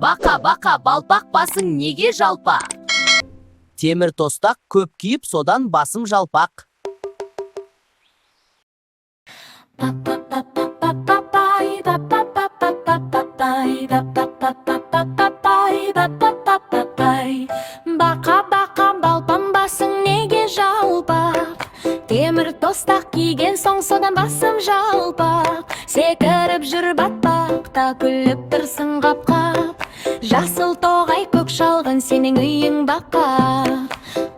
Бақа, бақа, балпақ басың неге жалпақ? Темір тостақ көп күйіп, содан басым жалпақ. Па па па па па па пай, па па па па па па пай, па па па па па па пай, па па па па пай. Бақа, бақа, балпаң басың неге жалпақ? Темір тостақ киген соң, содан басым жалпақ. Секіріп жүр батпақта, күліп тұрсың қап қап. Жасыл тоғай, көк шалғын, сенің үйің, бақа.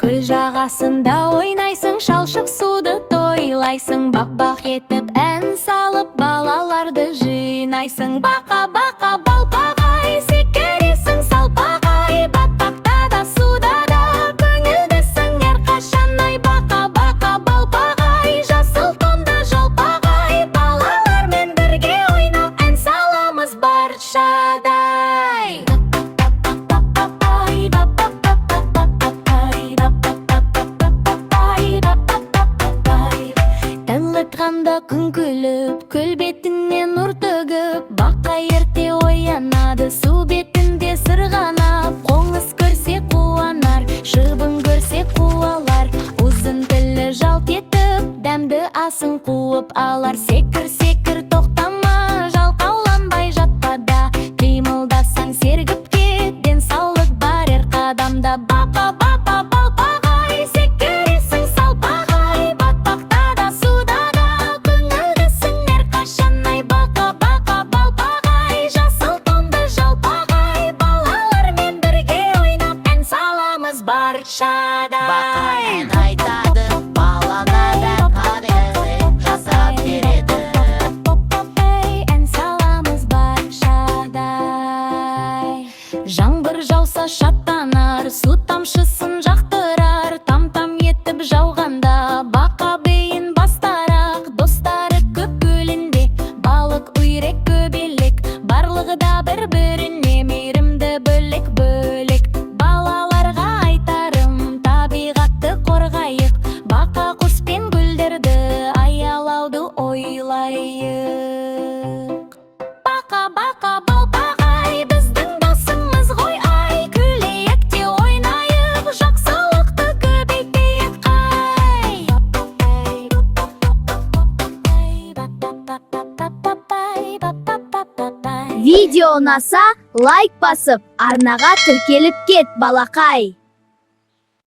Көл жағасында ойнайсың, шалшық суды тойлайсың. Бақ бақ етіп ән салып, балаларды жинайсың. Бақа, бақа, балпағай, секіресің салпағай. Батпақта да, суда да көңілдісің әрқашан ай. Бақа, бақа, балпағай, жасыл тонды жалпағай. Балалармен бірге ойнап, ән саламыз баршадай. Па-па-па-па-пай, па-па-па-па-па-пай, па-па-па-па-па-пай, па-па-па-па-пай. Таң атқанда күн күліп, көл бетіне нұр төгіп, бақа ерте оянады, су бетінде сырғанап. Қоңыз көрсе қуанар, шыбын көрсе қуалар. Ұзын тілі жалт етіп, дәмді асын қуып алар. Секір, секір, тоқтама, жалқауланбай жатпа да. Қимылдасаң, сергіп кет, денсаулық бар әр қадамда. Бақа, бақа, балпағай, секіресің салпағай. Батпақта да, суда да көңілдісің әрқашан ай. Бақа, бақа, балпағай, жасыл тонды жалпағай. Балалармен бірге ойнап, ән саламыз баршадай. Бақа ән айтады, баланы да жасап береді. Ән саламыз баршадай. Жаңбыр жауса шаттанар, су тамшысын жақтырар. Там там етіп жауғанда, бақа бейін бастарақ. Достары көп көлінде, балық, үйрек, көбелек. Барлығы да бір біріне мейірімді бөлек бөлек. Балаларға айтарым: табиғатты қорғайық. Бақа, құс пен гүлдерді аялауды ойлайық. Бақа, бақа, балпағай, біздің досымыз ғой ай. Күлейік те ойнайық, жақсылықты көбейтейік қай. Видео ұнаса, лайк басып, арнаға тіркеліп кет, балақай.